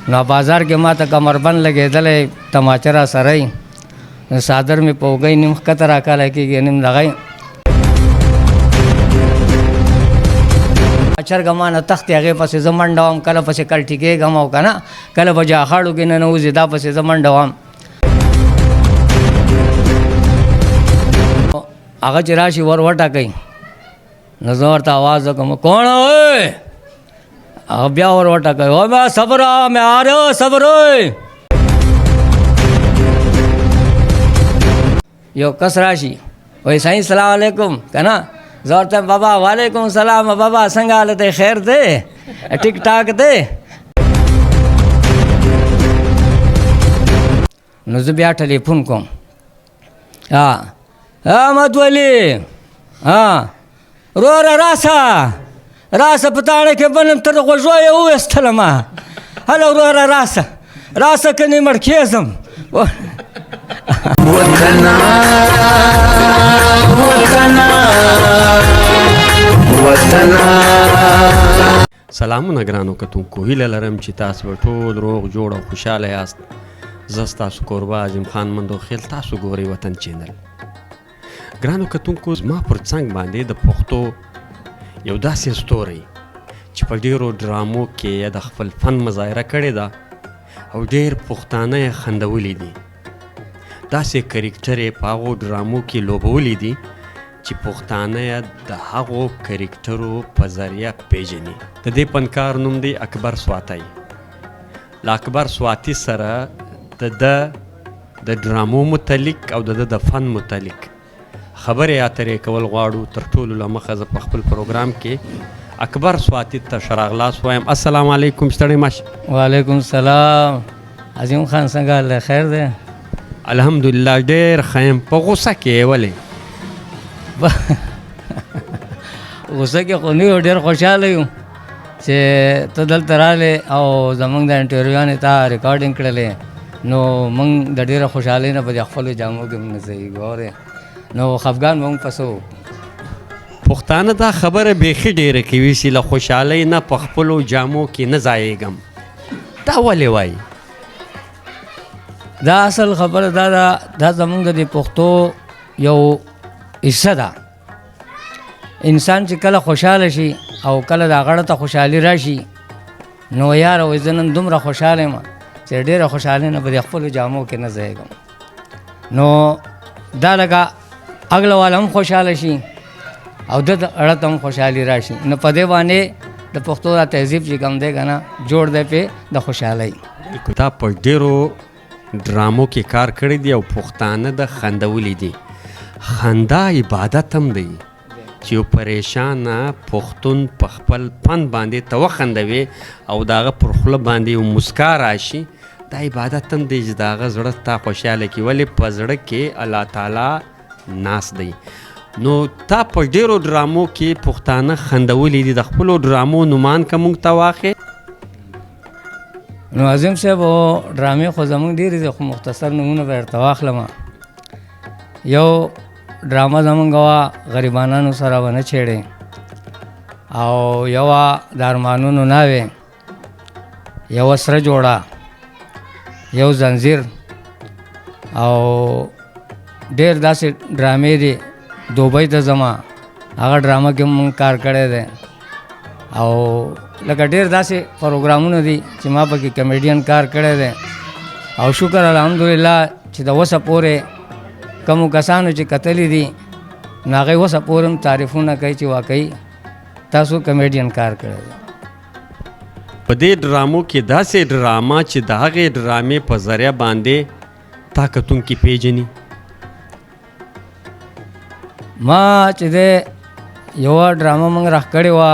نو بازار کې ما ته کمربند لګېدلی، تماچه را سره یې، نو څادر مې په اوږۍ نیم ښکته راکاله کېږي، نیم دغه یې. چرګه ما نه تښتي، هغې پسې زه منډه وم، کله پسې کلټي کېږم او که نه کله په جاخاړو کې ننوځي، دا پسې زه منډه وم. هغه چې راشي ور وټاکئ، نو زه ورته اواز وکړم، کون اوئ؟ هغه بیا ور وټاکئ، او ما صبر مې آ صبر. یو کس راشي وایي سائیں سلام علیکم، که نه زه ورته وایم بابا وعلیکم سلام، بابا څنګه حالت دی، خیر دی، ټیک ټاک دی. نو زه بیا ټلیفون کوم، ها احمد ولي، ها وروره راسه راسه، په تاڼه کې بنم تر غوږو یې وویستلم، هله وروره راسه راسه کنې مړ کېږم. وطنا وطنا وطنا. سلامونه ګرانو کتونکو، هیله لرم چې تاسو به ټول روغ جوړ او خوشحاله یاست. زه ستاسو کوربه عظیم خان مندوخیل، تاسو ګورئ وطن چینل. ګرانو کتونکو، زما پر څنګ باندې د پښتو یو داسې ستوری چې په ډیرو ډرامو کې یې د خپل فن مظاهره کړې ده او ډیر پښتانه یې خندولي دي، داسې کرکټر یې په هغو ډرامو کې لوبولي دي چې پښتانه یې د هغو کرکټرو په ذریعه پیژني. د دې فنکار نوم دی اکبر سواتی. له اکبر سواتی سره د ده د ډرامو متعلق او د ده د فن متعلق خبرې اترې کول غواړو. تر ټولو له مخه زه په خپل پروګرام کې اکبر سواتی ته ښه راغلاست وایم. السلام علیکم، ستړی مه شې. وعلیکم سلام عظیم خان، څنګه حال دی، خیر دی؟ الحمدلله ډېر ښه یم. په غوسه کې یې ولې؟ غوسه کې خو نه یو، ډېر خوشحاله یو چې ته دلته راغلې او زمونږ د انټرویوانې تا ریکارډینګ کړلې، نو موږ د ډېره خوشحالۍ نه په دې خپلو جامو کې موږ نه ځایېږو، اورې نو خفګان به موږ په څه وکړو؟ پښتانه دا خبره بیخي ډېره کوي چې له خوشحالۍ نه په خپلو جامو کې نه ځایېږم، دا ولې وایي؟ دا اصل خبره دا ده، دا زمونږ د دې پښتو یو حصه ده. انسان چې کله خوشحاله شي او کله دا غړه ته خوشحالي راشي، نو یاره وایي زه نن دومره خوشحاله یم چې ډېره خوشحالي نه په دې خپلو جامو کې نه ځایېږم. نو دا لکه اګله والا هم خوشحاله شي او د اړه ته هم خوشحالي راشي، نو په دې باندې د پښتو دا تهذیب چې کوم دی که نه جوړ دی پې د خوشحالۍ. بالکل، تا په ډېرو ډرامو کې کار کړی دی او پښتانه د خندولي دي. خندا عبادت هم دی چې یو پریشانه پښتون په خپل پند باندې ته وخندوې او د هغه پر خوله باندې یو مسکا راشي، دا عبادت هم دی چې د هغه زړه تا خوشحاله کړي، ولې په زړه کې الله تعالی ناست دی. نو تا په ډېرو ډرامو کې پښتانه خندولي دي، د خپلو ډرامو نومان که موږ ته واخې. نو عظیم صاحب، ډرامې خو زموږ ډېرې دي، خو مختصر نومونه به درته واخلم. یو ډرامه زموږ وه غریبانانو سره به نه چېړې، او یوه د ارمانونو ناوې، یوه سره جوړه، یو زنځیر، او ډېر داسې ډرامې دي. دوبۍ ته ځمه، هغه ډرامه کې مونږ کار کړی دی، او لکه ډېر داسې پروګرامونه دي چې ما پکې کمیډین کار کړی دی. او شکر الحمدلله چې د اوسه پورې کومو کسانو چې کتلي دي، نو هغوی اوسه پورې هم تعریفونه کوي چې واقعي تاسو کمیډین کار کړی دی. په دې ډرامو کې داسې ډرامه چې د هغې ډرامې په ذریعه باندې تا کتونکي پیژني؟ ما چې دی یوه ډرامه موږ راښکړې وه،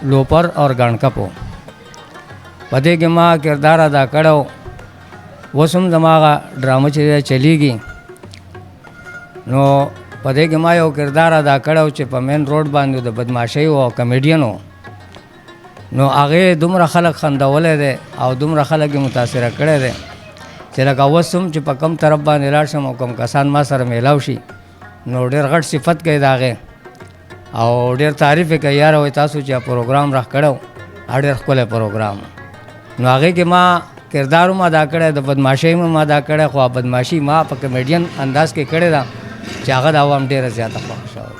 لوپر اور ګڼکپ و، په دې کې ما کردار ادا کړی و. اوس هم زما هغه ډرامه چې دی چلیږي. نو په دې کې ما یو کردار ادا کړی و چې په مین روډ باندې د بدمعاشۍ و او کمیډین و، نو هغې دومره خلک خندولی دی او دومره خلک یې متاثره کړی دی چې لکه اوس هم چې په کوم طرف باندې لاړ شم او کوم کسان ما سره میلاو شي، نو ډېر غټ صفت کوي د هغې او ډېر تعریف یې کوي، یاره وایي تاسو چې پروګرام راښکړی و، هغه ډېر ښکلی پروګرام و. نو هغې کې ما کردار هم ادا کړی، د بدمعاشۍ هم ادا کړی، خو بدمعاشي ما په کمیډین انداز کې کړې ده چې هغه د عوام ډېره زیاته خوښه شوه.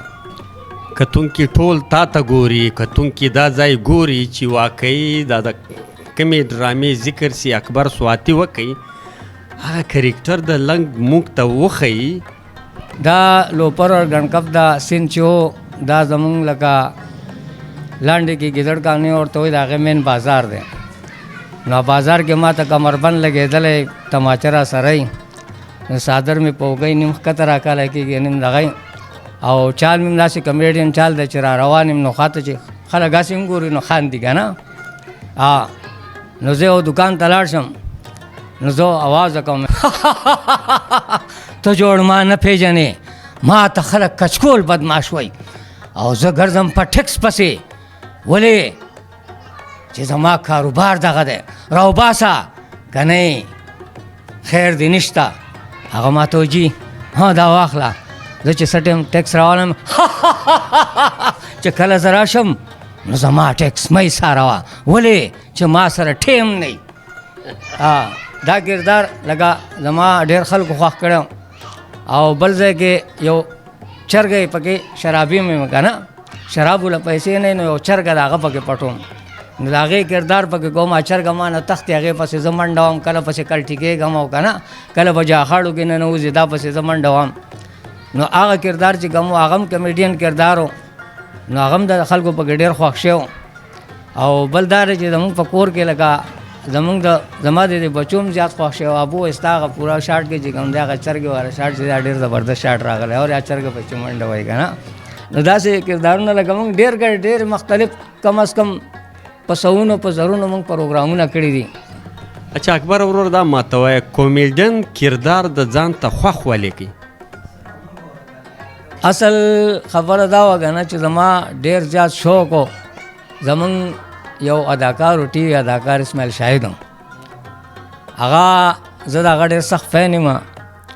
کتونکي ټول تا ته ګوري، کتونکي دا ځای ګوري چې واقعي دا د کومې ډرامې ذکر سي اکبر سواتي وکړي، هغه کرکټر د لنګ موږ ته وښیي. دا لوپر او ګڼکپ دا سین چې و، دا زمونږ لکه لاندې کې ګیدړ کانې ورته وایي، د هغې مین بازار دی. نو بازار کې ما ته کمربند لګېدلی، تماچه را سره یې، نو څادر مې په اوږۍ نیم ښکته راکاله کېږي، نیم دغه یې، او چال مې هم داسې کمیډین چال دی چې را روان یم، نو خواته چې خلک هسې هم ګوري نو خاندي که نه. نو زه یو دکان ته لاړ شم، نو زه اواز وکړم، ته جوړ ما نه پېژنې، ما ته خلک کچکول بدماش وایي او زه ګرځم په ټیکس پسې، ولې چې زما کاروبار دغه دی، راوباسه که نه خیر دې نشته. هغه ما ته وایي جي ها دا واخله، زه چې څه ټایم ټیکس راولم چې کله زه راشم نو زما ټیکس مه ایساروه، ولې چې ما سره ټایم نه وي. دا کردار لکه زما ډېر خلکو خوښ کړی. او بل ځای کې یو چرګه یې پکې شرابي مې که نه، شرابو له پیسې نه، نو یو چرګه د هغه پکې پټوم، نو د هغې کردار پکې کوم. چرګه ما نه تښتي، هغې پسې زه منډه وم، کله پسې کلټي کېږم او که نه کله په جاخاړو کې ننوځي، دا پسې زه منډه وم. نو هغه کردار چې کوم و هغه هم کمیډین کردار و، نو هغه هم د خلکو پکې ډېر خوښ شوی. او بل دا دی چې زموږ په کور کې لکه زموږ د زما د دې بچو هم زیات خوښ شوی. ابو وایي ستا هغه پوره شاټ کې چې کوم دی هغه چرګې والا شاټ چې دا ډېر زبردست شاټ راغلی، او یا چرګه پسې منډه وایي که نه. نو داسې کردارونه لکه موږ ډېر کړي، ډېر مختلف، کم از کم په سوونو په زرونو موږ پروګرامونه کړي دي. اچھا اکبر ورور، دا ماته وایه کومیډین کردار د ځان ته خوښ ولې کوي؟ اصل خبره دا وه که نه چې زما ډېر زیات شوق و. زمونږ یو اداکار و، ټي وي اداکار اسماعیل شاهد و، هغه زه د هغه ډېر سخت فین یم،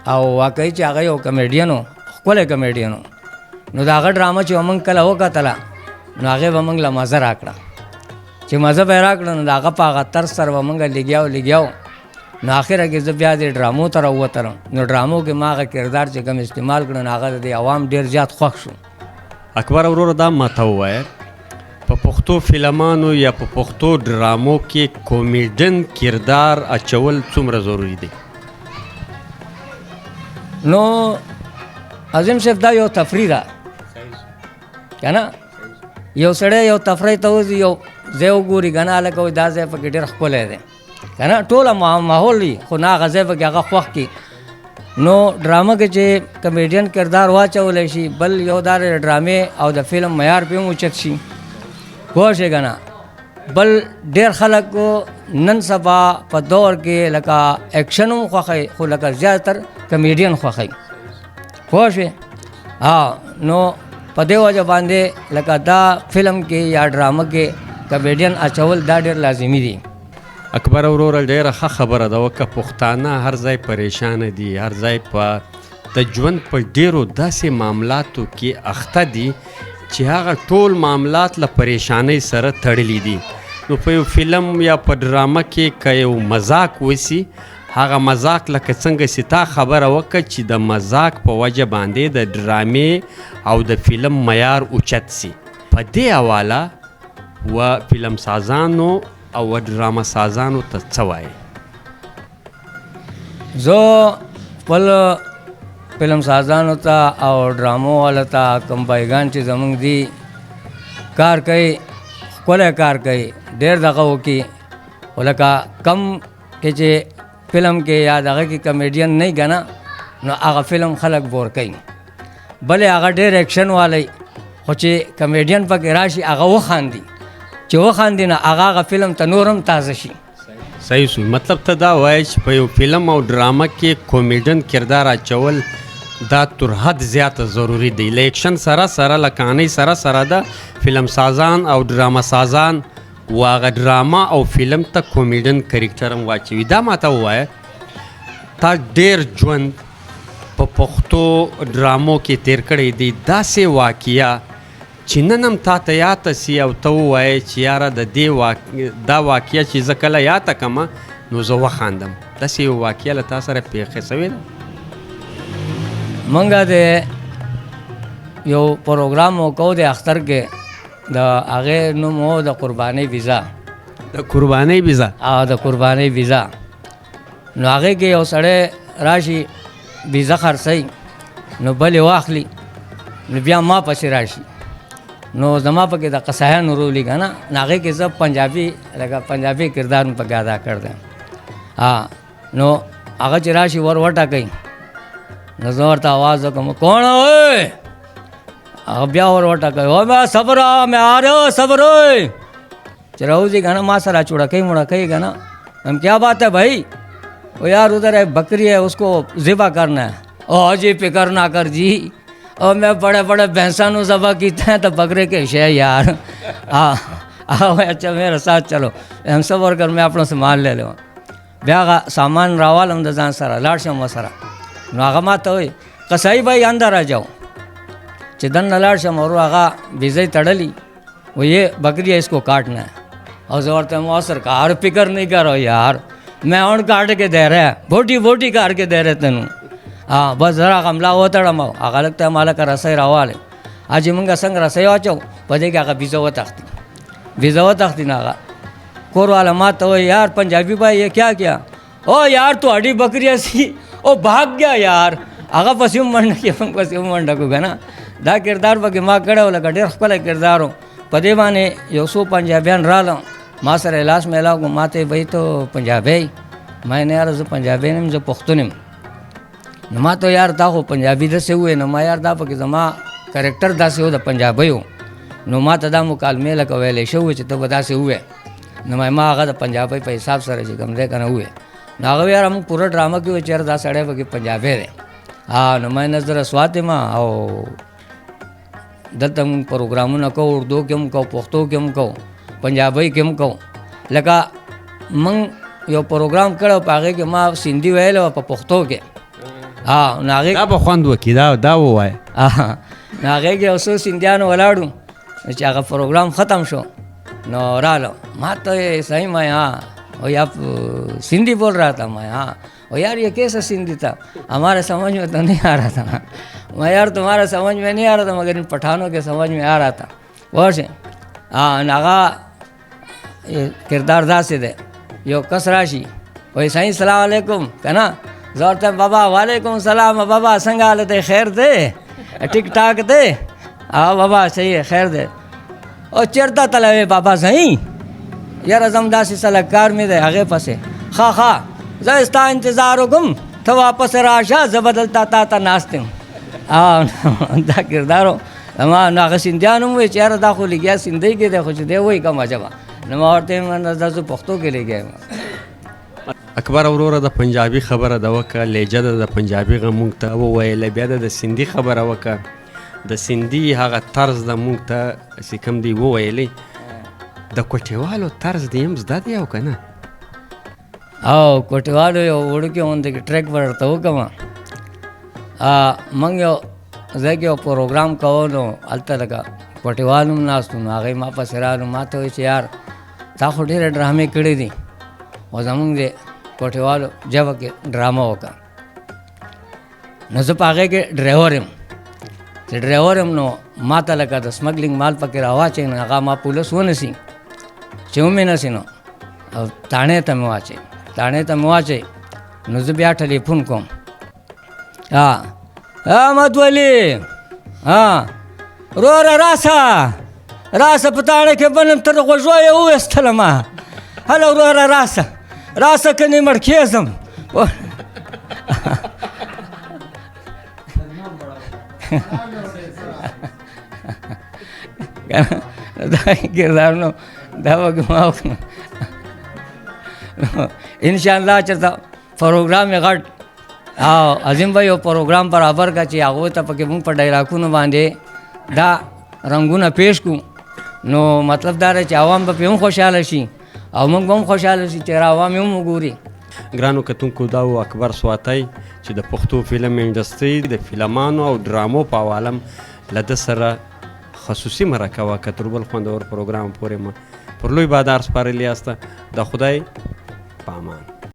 او واقعي چې هغه یو کمیډین و، ښکلی کمیډین و. نو د هغه ډرامه چې موږ کله وکتله نو هغې به موږ له مزه راکړه، چې مزه به یې راکړه نو د هغه په هغه طرز سره به موږ لګیا و. نو اخره کې زه بیا دې ډرامو ته راووتلم، نو ډرامو کې ما هغه کردار چې کوم استعمال کړو نو هغه د دې عوام ډېر زیات خوښ شو. اکبر ورور، دا ماته ووایه په پښتو فلمانو یا په پښتو ډرامو کې کومیډن کردار اچول څومره ضروري دی؟ نو عظیم صاحب دا یو تفریح ده که نه، یو سړی یو تفریح ته وځي، یو ځای وګوري که نه، هلکه وایي دا ځای پکې ډېر ښکلی دی که نه، ټوله ماحول وي خو نه هغه ځای پکې هغه خوښ کړي. نو ډرامه کې چې کمیډین کردار واچولی شي، بل یو دا د ډرامې او د فلم معیار پرې هم اوچت شي، پوه شئ که نه. بل ډېر خلک نن سبا په دور کې لکه اکشن هم خوښوي، خو لکه زیاتر کمیډین خوښوي، پوه شئ؟ نو په دې وجه باندې لکه دا فلم کې یا ډرامه کې کمیډین اچول دا ډېر لازمي دي. اکبر وروره، ډېره ښه خبره ده وکړه. پښتانه هر ځای پریشانه دي، هر ځای په د ژوند په ډېرو داسې معاملاتو کې اخته دي چې هغه ټول معاملات له پریشانۍ سره تړلي دي. نو په یو فلم یا په ډرامه کې که یو مذاق وسي، هغه مذاق لکه څنګه چې تا خبره وکړه چې د مذاق په وجه باندې د ډرامې او د فلم معیار اوچت سي. په دې حواله و فلم سازانو او ډرامه سازانو ته څه وایې؟ زه خپل فلم سازانو ته او ډرامو والا ته کوم بایګان چې زمونږ دي کار کوي، ښکلی کار کوي، ډېر دغه وکړي، خو لکه کم کې چې فلم کې یا دغه کې کمیډین نه وي که نه، نو هغه فلم خلک بور کوي. بلې هغه ډېر اکشن والی، خو چې کمیډین پکې راشي هغه وخاندي، چې وخاندي نو هغه هغه فلم ته نور هم تازه شي. صحیح سو. مطلب ته دا وایې چې په یو فلم او ډرامه کې کومیډن کردار اچول دا تر حد زیاته ضروري دی. له اکشن سره سره، له کهانۍ سره سره ده فلم سازان او ډرامه سازان و هغه ډرامه او فلم ته کومیډن کرکټر هم واچوي. دا ماته ووایه، تا ډېر ژوند په پښتو ډرامو کې تیر کړی دی، داسې واقعه چې نن هم تا ته یاته سي او ته ووایې چې یاره د دې دا واقعه چې زه کله یاته کړم نو زه وخاندم، داسې یو واقعه له تا سره پېښه سوې ده؟ مونږ د یو پروګرام وکړو د اختر کې، د هغې نوم و د قربانۍ ویزا. د قربانۍ ویزا؟ او د قربانۍ ویزا. نو هغې کې یو سړی راشي ویزا خرڅوي، نو بل یې واخلي، نو بیا ما پسې راشي، نو زما پکې د قصایانو رول که نه، نو هغې کې زه پنجابي لکه پنجابي کردار مې پکې ادا کړ دی. نو هغه چې راشي ور وټاکوي، نو زه ورته اواز وکړم کون اوئ، هغه بیا ور وټاکوي او ما صبر مې آ رہے صبر اوئ، چې راوځي که نه ما سره چوړکۍ مړکۍ که نه، هم کیا بات ہے بھائی، وہ یار ادھر ایک بکری ہے اس کو ذبح کرنا ہے۔ او جی فکر نہ کر جی، اور میں بڑے بڑے بھینسانوں ذبح کیتے ہیں تو بکرے کے شے یار۔ آؤ اچھا میرے ساتھ چلو، ہم صبر کر میں اپنا سامان لے لوں۔ بیا هغه سامان راوالم د ځان سره لاړ شم ورسره. نو هغه ما ته وایي قصایي بھائی اندر آ جاؤ، چې دننه لاړ شم ورو هغه بیزۍ تړلي، وایي یہ بکری ہے اس کو کاٹنا ہے۔ اور زه ورته وایم سرکار فکر نہیں کرو یار، میں ہن کاٹ کے دے رہا بوٹی بوٹی کاٹ کے دے رہے تینوں۔ ها بس زه هغه ملا وتړم، هغه هلک ته ما لکه رسۍ راواله، چې مونږ څنګه رسۍ واچو په دې کې هغه بیزه وتښتي، بیزه وتښتي. نو هغه کور والا ما ته وایي یار پنجابی بھائی یہ کیا کیا، او یار تہاڈی بکری سی او بھاگ گیا یار. هغه پسې هم منډه کړي، موږ پسې هم منډه کړو که نه. دا کردار پکې ما کړی و، لکه ډېر ښکلی کردار و. په دې باندې یو څو پنجابیان راغلم، ما سره یې لاس میلاو کړو، ما ته یې وایي ته پنجابی یې؟ ما یې نه یاره زه پنجابی نه یم، زه پښتون یم. نو ما ته یار تا خو پنجابي داسې ووایې، نو ما یار دا پکې زما کرکټر داسې و د پنجابۍ و، نو ما ته دا مکالمې لکه ویلی شوی چې ته به داسې ووایې. نو ما هغه د پنجابۍ په حساب سره چې کوم دی که نه ووایې. نو هغه یاره موږ پوره ډرامه کې ووایي چې یاره دا سړی پکې پنجابی دی. نو ما یې نظر سوات یم او دلته موږ پروګرامونه کوو، اردو کې هم کوو، پښتو کې هم کوو، پنجابۍ کې هم کوو. لکه موږ یو پروګرام کړی په هغې کې ما سندي ویلی وه په پښتو کې. نو هغې دا به خوند وکړي، دا ووایه. نو هغې کې یو څو سندیانو ولاړو، چې هغه پروګرام ختم شو نو رالو ما ته یې صحیح ما ها او یا سندھی بول رہا تھا. میں ہاں او یار یہ کیسا سندھی تھا، ہمارے سمجھ میں تو نہیں آ رہا تھا. میں یار تمہارا سمجھ میں نہیں آ رہا تھا، مگر ان پٹھانوں کے سمجھ میں آ رہا تھا. ورشه نو هغه کردار داسې دی، یو کس راشي وایي سائیں سلام علیکم که نه، زه ورته وایم بابا وعلیکم سلام، بابا څنګه حالت دی، خیر دی، ټیک ټاک دی؟ ها بابا صحیح خیر دی. او چېرته تللی وې بابا سائیں؟ یاره زم داسې سلکار مې دی هغې پسې. ښه ښه زه ستا انتظار وکړم، ته واپس راشه، زه به دلته تا ته ناست یم. دا کردار و. ما نو هغه سندیان هم وایي چې یاره دا خو لګیا سندۍ کې دی، خو چې دی وایي کوم عجبه. نو ما ورته وویل دا زه پښتو کې لګیا یم. اکبر وروره د پنجابي خبره د وکړه، لهجه ده د پنجابي غه مونږ ته وویله، بیا د سندي خبره وکړه، د سندي هغه طرز د مونږ ته چې کوم دی وویلې. د کوټیوالو طرز دې هم زده دی او که نه؟ او کوټیوالو یو وړوکی غوندې کې ټریک به درته وکړم. موږ یو ځای کې یو پروګرام کوو، نو هلته لکه کوټیوال هم ناست وو، نو هغوی ما پسې راغلو، ما ته وایي چې یار تا خو ډېرې ډرامې کړې دي، خو زموږ د کوټیوالو ژبه کې ډرامه وکړه. نو زه په هغې کې ډرایور یم، چې ډرایور یم نو ما ته لکه د سمګلینګ مال پکې راواچوي، نو هغه ما پولیس ونیسي، چې ومې نسي نو او تاڼې ته مې واچوي، تاڼې ته مې واچوي، نو زه بیا ټلیفون کوم، ها احمد ولي ها وروره راسه راسه، په تاڼه کې بنم تر غوږو یې وویستلم، هله وروره راسه راسه کنې مړ کېږم. دا کردار نو دا به ما وکړم. انشاءالله چېرته پروګرام یې غټ او عظیم بھائی یو پروګرام برابر کړه چې هغوی ته پکې موږ په ډایلاکونو باندې دا رنګونه پیش کړو، نو مطلب دا دی چې عوام به پرې هم خوشحاله شي او موږ به هم خوشحاله شي چې عوام یې هم وګوري. ګرانو کتونکو، دا و اکبر سواتی چې د پښتو فلم انډسټري د فلمانو او ډرامو په حواله له ده سره خصوصي مرکه وه. که تر بل خوندور پروګرام پورې مو پر لوی بادار سپارلي یاست، د خدای په امان.